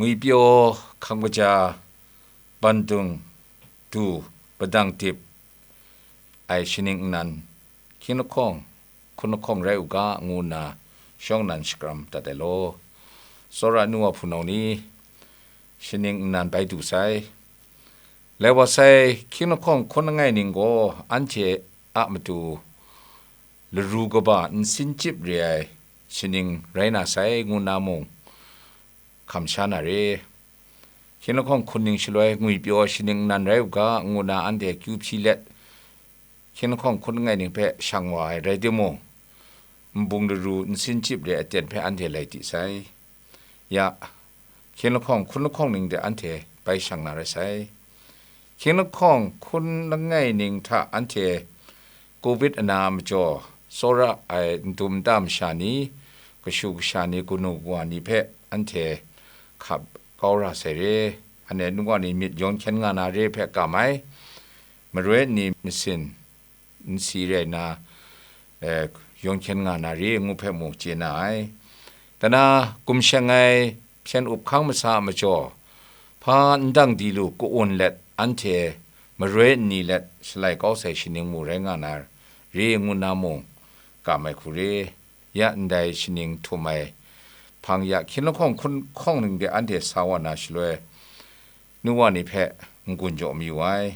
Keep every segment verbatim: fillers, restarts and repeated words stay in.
Ngwipyaw hkang kaja bandung du padang dip ai shaning nnan hkying lahkawng hkun lahkawng rai u ga, ngu nna shawng nnan shakram dat ai law. Tsawra nu wa hpunau ni, shaning nnan bai du sai. Lai wa sai, hkying lahkawng hkun langai ning gaw anhte a matu laru kaba nsin chyip re ai shaning rai na sai, ngu nna mung hkam sha na re. Hkying lahkawng hkun ning shaloi ngwipyaw shaning nnan rai u ga, ngu nna anhte kyu hpyi let, hkying lahkawng hkun langai ning hpe shang wa ai rai timung, nbung laru nsin chyip re ai aten hpe anhte lai di sai. Ya, hkying lahkawng hkun lahkawng ning de anhte bai shang na rai sai. Hkying lahkawng hkun langai ning hta anhte Covid ana majaw tsawra ai ndum nta masha ni, kashu kasha ni, kanu kawa ni hpe anhte hkap kau ra sai re. Anhte nu wa ni myit yawng hkyen nga na re hpe kam ai, maroi ni masin nsi rai nna, eh, yawng hkyen nga na re ngu hpe mung chye na ai. Dana gumshang ai hpyen up hkang masa a majaw, hpa ndang di lu ka-un let anhte maroi nni let shalai kau sai shaning mu rai nga na re ngu nna mung kam ai hku re. Ya ndai shaning htum ai hpang ya hkying lahkawng hkun lahkawng ning de anhte sa wa na shaloi, nu wa ni hpe n-gun jaw mayu ai.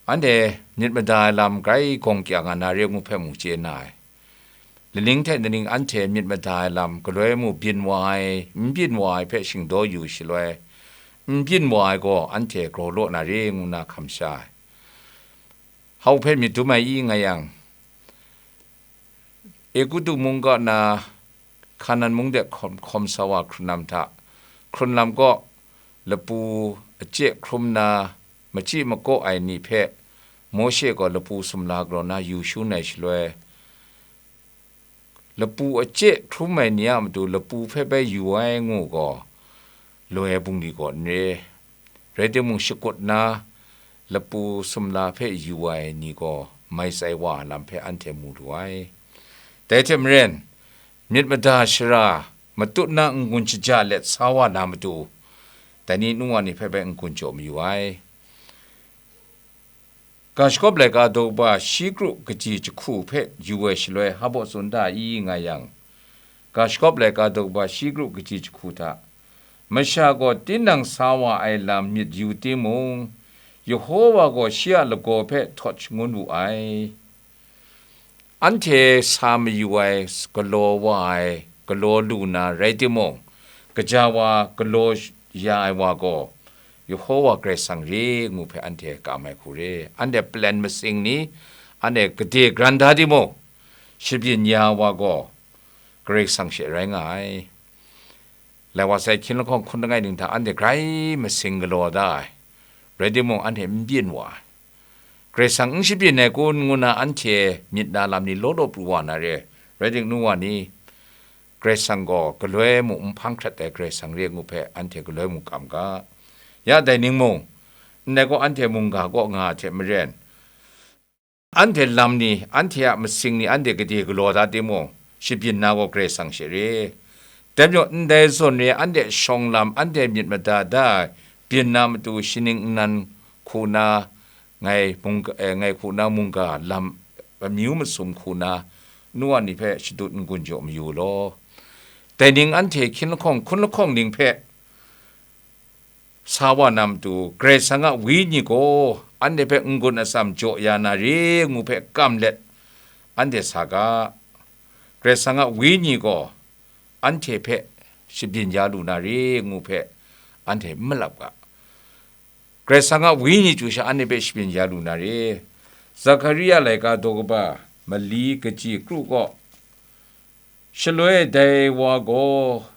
Anhte myit mada ai lam grai gawng kya nga na re ngu hpe mung chye na ai. Laning hte laning anhte myit mada ai lam galoi mu byin wa ai, n byin wa ai hpe shingdaw yu shaloi, n byin wa ai gaw anhte graw law na re ngu nna hkam sha ai. Hau hpe myit dum ai i nga yang, Egutu mung kaw na Hkanan mung de hkawm, hkawm sa wa hkrun lam hta, hkrun lam kaw lapu achye hkrum na machyi makaw ai ni hpe Mawshe gaw lapu sumla galaw na yu shangun ai shaloi, lapu achye hkrum ai ni a matu lapu hpe bai yu ai ngu gaw, loi ai bungli gaw n re. Rai timung, shakut na lapu sumla hpe yu ai ni gaw mai tsai wa ai lam hpe anhte mu lu ai. Dai hte maren, myit mada shara matut na n-gun shaja let sa wa na matu, dai ni nu wa ni hpe bai n-gun jaw mayu ai. Ga shagawp laika daw kaba shi kru kaji jahku hpe yu ai shaloi, hpa baw tsun da i nga yang, ga shagawp laika daw kaba shi kru kaji jahku hta, masha gaw tinang sa wa ai lam myit yu timung, Yehova gaw shi a lagaw hpe htawt shangun wu ai. Anhte sa mayu ai, galaw wa ai, galaw lu na rai timung, kaja wa galaw ya ai wa gaw, Yehova Karai Kasang re ngu hpe anhte kam ai hku re. Anhte plan masing ni, anhte gade gran da timung, shabyin ya wa gaw, Karai Kasang she rai nga ai. Lai wa sai, hkying lahkawng hkun langai ning hta anhte grai masing galaw da ai, rai timung, anhte n byin wa ai. Karai Kasang n shabyin ai kun ngu na anhte myit na lam ni law law pru wa na re, rai timung, nu wa ni, Karai Kasang gaw galoi mung n hpang hkrat ai Karai Kasang re ngu hpe anhte galoi mung kam ga. Ya dai ning mung, ndai gaw anhte mungga kaw nga hte maren, anhte lam ni, anhte a masing ni, anhte gade galaw da timung, shabyin na gaw Karai Kasang she re. Dai majaw, ndai zawn re ai anhte shawng lam, anhte myit mada da ai, byin na matu shaning nnan hku na, ngai mungga, eh, ngai hku na mungga lam amyu masum hku na, nu wa ni hpe shadut n-gun jaw mayu law. Dai ning anhte hkying lahkawng hkun lahkawng ning hpe sa wa na matu, Karai Kasang a Wenyi gaw anhte hpe n-gun atsam jaw ya na re ngu hpe kam let, anhte sa ga. Karai Kasang a Wenyi gaw anhte hpe shabyin ya lu na re ngu hpe anhte n malap ga. Karai Kasang a Wenyi chyu sha anhte hpe shabyin ya lu na re. Zakaria laika daw kaba mali kaji kru gaw, shaloi dai wa gaw,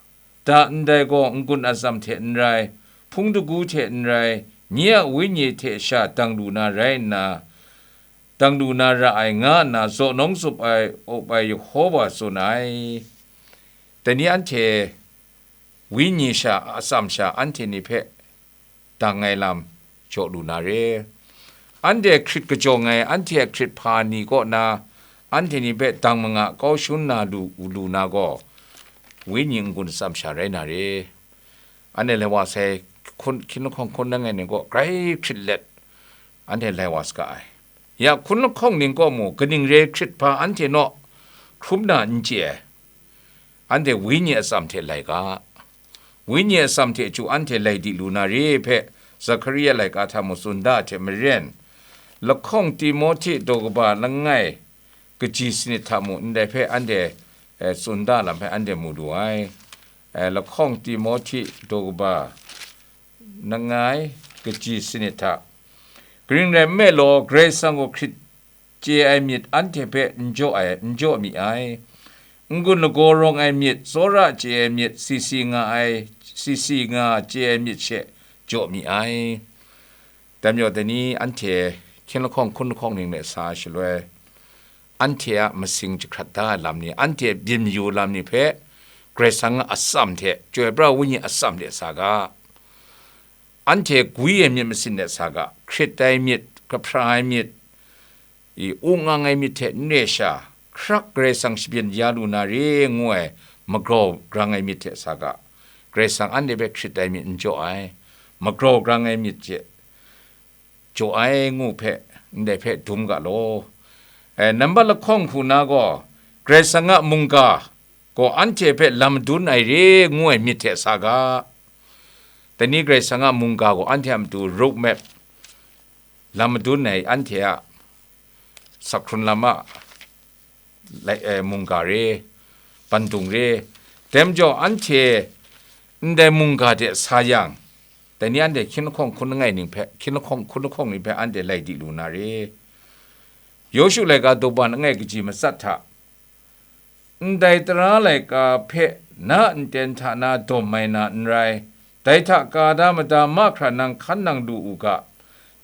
da ndai gaw n-gun atsam hte n rai, hpung dagu hte n rai, nye a wenyi hte sha dang lu na rai nna, dang lu na ra ai, nga nna zaw nawng zup ai, up ai Yehova tsun ai. Dai ni anhte wenyi sha, atsam sha, anhte ni hpe dang ai lam jaw lu na re. Anhte hkrit kajawng ai, anhte a hkrit hpa ni kaw na, anhte ni hpe dang manga kau shangun na lu, lu na gaw, wenyi n-gun atsam sha rai na re. anhte lai wa sai hkun, hkying lahkawng hkun langai ning kaw grai hkrit let, anhte lai wa saga ai. Ya hkun lahkawng ning kaw mu, kaning re hkrit hpa anhte naw hkrum na n chye ai. Anhte Wenyi atsam hte lai ga. Wenyi atsam hte chyu anhte lai di lu na re hpe, Zakaria laika hta mung tsun da ai hte maren, lahkawng Timohti daw kaba langai kaji sanit hta mung ndai hpe anhte, eh, tsun da lam hpe anhte mu lu ai. Eh, lahkawng Timohti daw kaba langai kaji sanit hta. Kaning rai nme law, Karai Kasang gaw hkrit chye ai myit anhte hpe n jaw ai, n jaw mi ai. N-gun lagaw rawng ai myit, tsawra chye ai myit, si si nga ai, si si nga chye ai myit she jaw mi ai. Dai majaw, dai ni anhte hkying lahkawng hkun lahkawng ning de sa ai shaloi, anhte a masing jahkrat da ai lam ni, anhte byin mayu lam ni hpe Karai Kasang a atsam hte, Chyoi Pra Wenyi atsam de sa ga. Anhte gwi ai myit masin de sa ga, hkrit ai myit, kahpra ai myit, i, ung ang ai myit hte n re sha, hkrak Karai Kasang shabyin ya lu na re ngu ai magrau grang ai myit hte sa ga, Karai Kasang anhte hpe hkrit ai myit n jaw ai, magrau grang ai myit hte jaw ai ngu hpe, ndai hpe dum ga law. E, nambat lahkawng hku na gaw, Karai Kasang a mungga gaw anhte hpe lam madun ai re ngu ai myit hte sa ga. Dai ni Karai Kasang a mungga gaw anhte a matu roadmap, lam madun ai anhte a sak hkrun lam a lai, eh, mungga re, bandung re. Dai majaw anhte ndai mungga de sa yang, dai ni anhte hkying lahkawng hkun langai ning hpe, hkying lahkawng hkun lahkawng ning hpe anhte lai di lu na re. Yawshu laika daw kaba langai kaji matsat hta, ndai tara laika hpe na nten hta na dawm mai na n rai, dai hta ka da mada mahkra nang hkan nang lu u ga,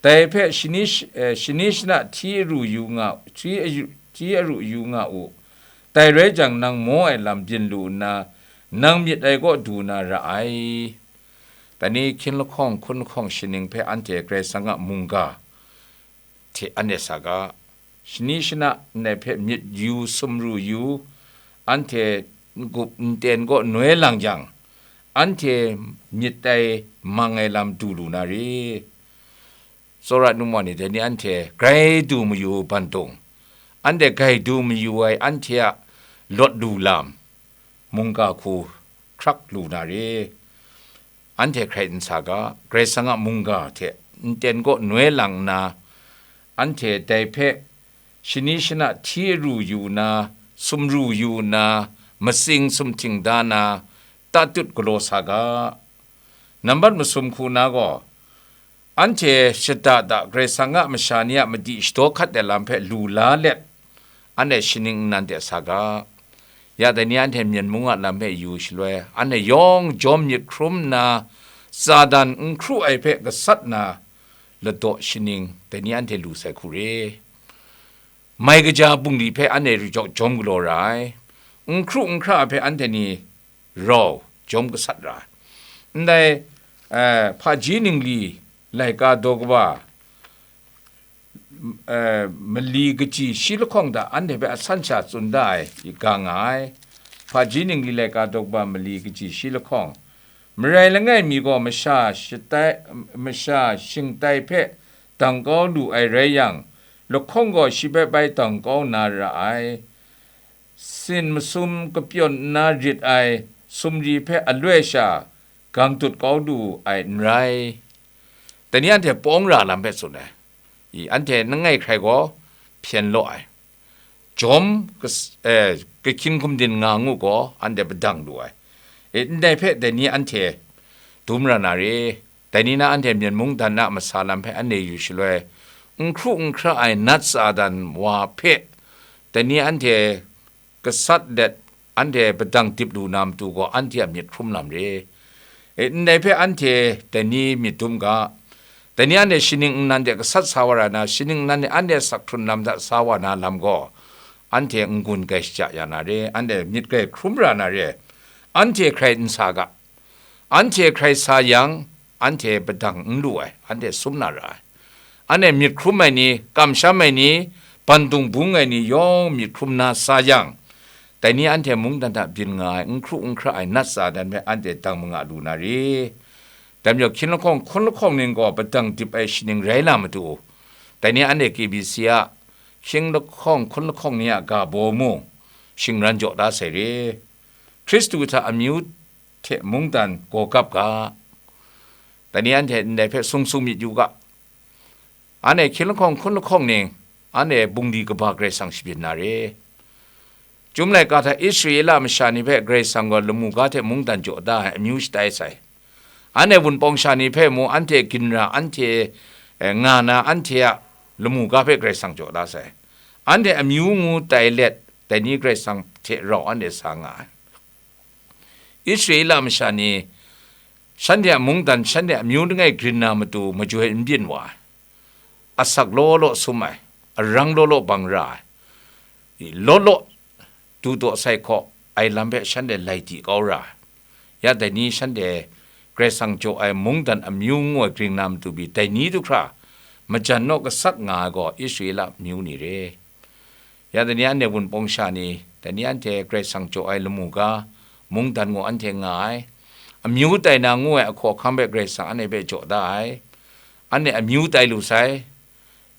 dai hpe shani sh-, eh, shani shana hti aru yu nga, hti ayu-, hti aru yu nga u, dai rai jang, nang maw ai lam byin lu nna, nang myit ai kaw du na ra ai. Dai ni hkying lahkawng hkun lahkawng shaning hpe anhte Karai Kasang a mungga hte anhte sa ga, shani shana ndai hpe myit yu, sumru yu, anhte n-gup nten kaw noi lang yang, anhte myit ai mang ai lam du lu na re. Tsawra num wa ni dai ni anhte grai du mayu bandung, anhte grai du mayu ai anhte a lawt lu lam, mungga hku hkrak lu na re. Anhte hkrai n sa ga, Karai Kasang a mungga hte nten kaw noi lang nna, anhte dai hpe shani shana hti aru yu nna, sumru yu nna, matsing sumhting da na, tatut galaw sa ga. Nambat masum hku na gaw, anhte shada da Karai Kasang a masha ni a madi shadaw hkat ai lam hpe lu la let, anhte shaning nnan de sa ga. Ya dai ni anhte Myen mung a lam hpe yu shaloi, anhte yawng jawm myit hkrum nna, Satan n hkru ai hpe gasat na ladaw shaning dai ni anhte lu sai hku re. Mai kaja bungli hpe anhte ru jawk jawm galaw ra ai, n hkru n hkra hpe anhte ni rau jawm gasat ra ai. Ndai, eh, hpaji ningli laika daw kaba, eh, mali kaji shi lahkawng hta anhte hpe asan sha tsun da ai ga nga ai. Hpaji ningli laika daw kaba mali kaji shi lahkawng, marai langai mi gaw masha shatai, masha shingtai hpe dang kau lu ai rai yang, lahkawng gaw shi bai bai dang kau na ra ai. Sin masum kapyawn nna rit ai sumri hpe aloi sha gang dut kau lu ai n rai. Dai ni anhte pawng ra lam hpe tsun ai. I, anhte langai hkrai gaw hpyen law ai. Jawm kas-, eh, kahkyin hkum din nga ngu gaw, anhte padang lu ai. E, ndai hpe dai ni anhte dum ra na re. Dai ni na anhte Myen mungdan a masa lam hpe anhte yu shaloi, n hkru n hkra ai nat Satan wa hpe, dai ni anhte gasat let, anhte padang dip lu na matu gaw, anhte a myit hkrum lam re. E, ndai hpe anhte dai ni myit dum ga. Dai ni anhte shaning nnan de gasat sa wa ra na, shaning nnan de anhte sak hkrun lam hta sa wa na lam gaw, anhte n-gun grai shaja ya na re, anhte myit grai hkrum ra na re, anhte hkrai n sa ga. Anhte hkrai sa yang, anhte padang n lu ai, anhte sum na ra ai. Anhte myit hkrum ai ni, kamsham ai ni, bandung bung ai ni yawng myit hkrum na sa yang, dai ni anhte mungdan hta byin nga ai, n hkru n hkra ai nat Satan hpe anhte dang manga lu na re. Dai majaw, hkying lahkawng hkun lahkawng ning gaw padang dip ai shaning rai na matu, dai ni anhte K B C a hkying lahkawng hkun lahkawng ni a ga baw mung shingran jaw da sai re. Hkristu hta amyu hte mungdan gaw gap ga. Dai ni anhte ndai hpe sung sung myit yu ga. Anhte hkying lahkawng hkun lahkawng ning, anhte bungli kaba Karai Kasang shabyin na re. Chyum laika hta Israela masha ni hpe Karai Kasang gaw lamu ga hte mungdan jaw da ai amyu shatai sai. Anhte wunpawng sha ni hpe mu, anhte ginra, anhte, eh, nga na, anhte a lamu ga hpe Karai Kasang jaw da sai. Anhte amyu ngu tai let, dai ni Karai Kasang hte rau anhte sa nga ai. Israela masha ni shanhte a mungdan, shanhte a amyu langai grin na matu majoi n byin wa ai. Asak law law sum ai, arang law law bang ra ai, law law du daw sai hkaw ai lam hpe shanhte lai di kau ra ai. Ya dai ni shanhte Karai Kasang jaw ai mungdan amyu ngu ai gring na matu pyi, dai ni du hkra majan naw gasat nga ai gaw Israela amyu ni re. Ya dai ni anhte wunpawng sha ni, dai ni anhte Karai Kasang jaw ai lamu ga, mungdan ngu anhte nga ai. Amyu tai na ngu ai ahkaw ahkang hpe Karai Kasang anhte hpe jaw da ai. Anhte amyu tai lu sai.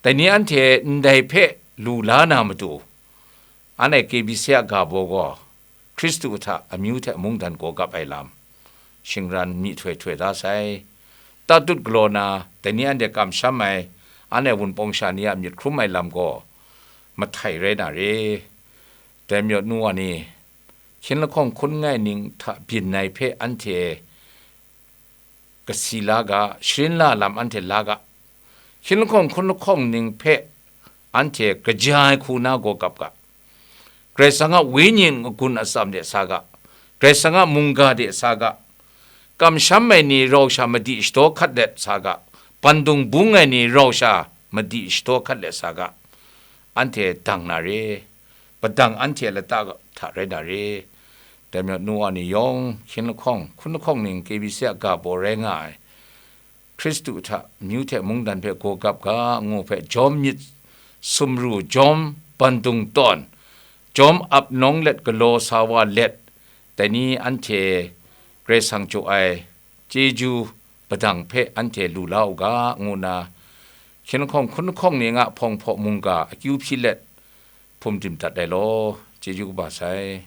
Dai ni anhte ndai hpe lu la na matu, anhte K B C a ga baw gaw, Hkristu hta amyu hte mungdan gaw gap ai lam, shingran myihtoi htoi da sai. Tatut galaw na, dai ni anhte kamsham ai, anhte wunpawng sha ni a myit hkrum ai lam gaw, mahtai rai na re. Dai majaw nu wa ni, hkying lahkawng hkun langai ning hta byin ai hpe anhte kasi la ga, sharin la lam anhte la ga. Hkying lahkawng hkun lahkawng ning hpe anhte kaja ai hku na gaw gap ga. Karai Kasang a Wenyi n-gun atsam de sa ga. Karai Kasang a mungga de sa ga. Kamsham ai ni rau sha madi shadaw hkat let sa ga. Bandung bung ai ni rau sha madi shadaw hkat let sa ga. Anhte dang na re. Padang anhte a lata hta rai na re. Dai majaw nu wa ni yawng hkying lahkawng hkun lahkawng ning K B C a ga baw rai nga ai, Hkristu hta amyu hte mungdan hpe gaw gap ga ngu hpe jawm myit sumru, jawm bandung tawn, jawm ap nawng let galaw sa wa let, dai ni anhte Karai Kasang jaw ai chyeju padang hpe anhte lu la u ga, ngu nna hkying lahkawng hkun lahkawng ning a hpawng hpaw mungga akyu hpyi let hpum dim dat ai law, chyeju kaba sai.